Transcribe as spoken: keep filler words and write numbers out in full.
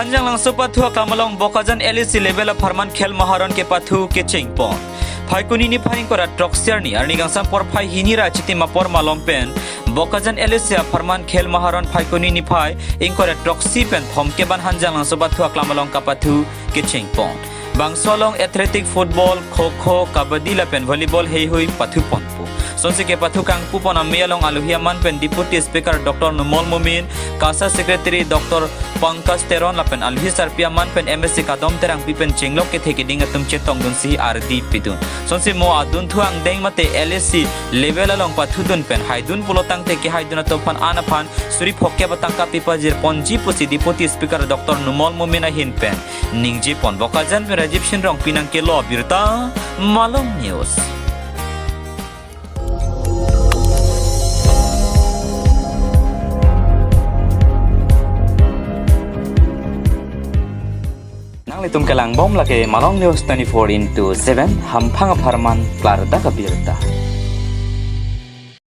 Hanjanglangso pathu aklam along Bokajan L A C level apharman Khel Maharon kepathu kecheng pon. Phaikuni niphai ingkoi ra throksi arni, arni kangsam porphai hini ra chitim apor malom pen Bokajan L A C apharman Khel Maharon Phaikuni niphai ingkoi ra throksi pen thomkep an Hanjanglangso pathu aklam along kapathu kecheng pon. Bangso along athletic, football, kho kho, kabaddi lapen volleyball heihui pathu ponpo. Sonsi kepathu kangpu pon amei along alohi aman pen Deputy Speaker Doctor Numal Momin, KASA Secretary Doctor Pankaj Teron lapen alohi sarpi aman pen M A C Kadom Terangpi pen chenglok kethe keding atum chetongdunsi ardi pidun. Sonsi mo adunthu angdeng mate L A C level along pathudun pen haidun pulo tangte kehaidun atum aphan an aphan suri phongkep atangka pipajir ponji pusi Deputy Speaker Doctor Numal Momin ahin pen ningje pon. Bokajan pen Rajiv Shinrong pi nangkelo abirta, Malong News. Nanglitum kelang bom lake Malong News twenty-four into seven, hamphang apharman klardak abirta.